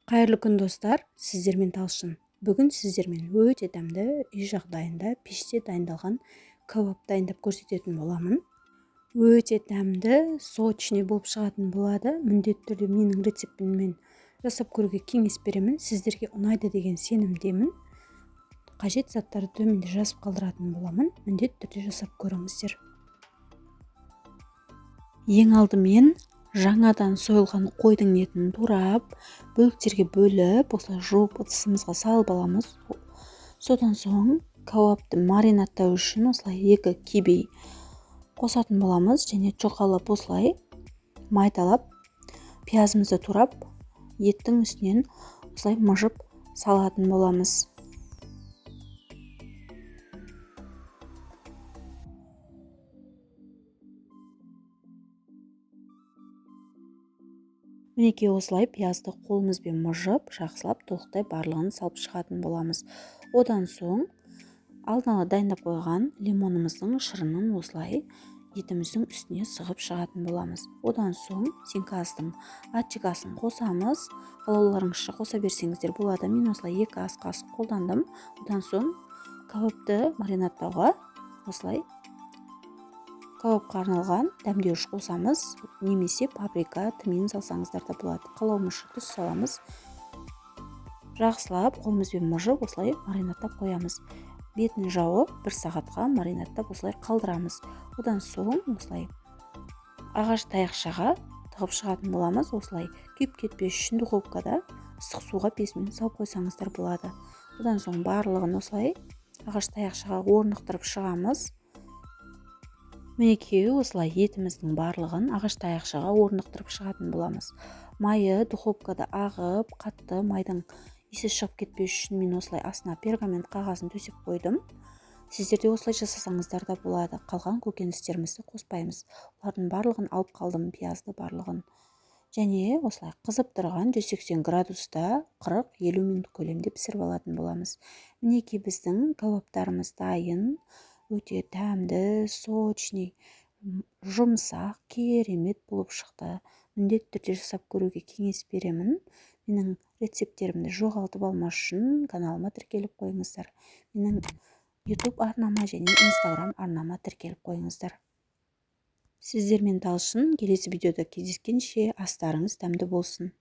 Қайырлы күн, достар! Сіздермен Талшын. Бүгін сіздермен өте дәмді, үй жағдайында пеште дайындалған кәуап дайындап көрсететін боламын. Өте дәмді, сочный болып шығатын болады. Міндетті түрде менің рецептіммен жасап көруге кеңес беремін. Сіздерге ұнайды деген сенімдемін. Қажет заттарды төменде жазып қалдыратын боламын. Міндетті түрде жасап көріңіздер. Ең алдымен жаңадан сойылған қойдың етін турап, бөліктерге бөліп, осылай жуып, ыдысымызға салып аламыз. Содан соң кәуапты маринадтау үшін осылай 2 киби қосатын боламыз және жұқалап, осылай майдалап, пиязымызды турап, еттің үстінен осылай мыжып салатын боламыз. Мінекей, осылай пиязды қолымызбен мыжып, жақсылап толықтай барлығын салып шығатын боламыз. Одан соң алдын ала дайындап қойған лимонымыздың шырынын осылай етіміздің үстіне сығып шығатын боламыз. Одан соң сенказдың аджикасын қосамыз. Қалауларыңызша қоса берсеңіздер болады. Мен осылай 2 ас қасық қолдандым. Одан соң кәуапты маринадтауға осылай кәуапқа арналған дәмдеуіш қосамыз, немесе паприка, тмин салсаңыздар да болады. Қалауымызша тұз саламыз. Жақсылап қолымызбен мыжып, осылай маринадтап қоямыз. Бетін жауып, 1 сағатқа маринадтап осылай қалдырамыз. Одан соң осылай ағаш таяқшаға тығып шығатын боламыз. Осылай күйіп кетпес үшін духовкада ыстық суға 5 минут салып қойсаңыздар болады. Одан соң барлығын осылай ағаш таяқшаға орнықтырып шығамыз. Мінекей, осылай етіміздің барлығын ағаш таяқшаға орнықтырып шығатын боламыз. Майы духовкада ағып, қатты майдың иісі шығып кетпес үшін мен осылай астына пергамент қағазын төсеп қойдым. Сіздер де осылай жасасаңыздар да болады. Қалған көкөністерімізді қоспаймыз. Олардың барлығын алып қалдым, пиязды барлығын. Және осылай қызып тұрған 180 градуста 40-50 минут көлемде пісіріп алатын боламыз. Мінекей, біздің кәуаптарымыз дайын. Өте дәмді, сочный, жұмсақ, керемет болып шықты. Міндетті түрде жасап көруге кеңес беремін. Менің рецепттерімді жоғалтып алмас үшін каналыма тіркеліп қойыңыздар. Менің YouTube арнама және Instagram арнама тіркеліп қойыңыздар. Сіздермен Талшын. Келесі видеода кездескенше астарыңыз дәмді болсын.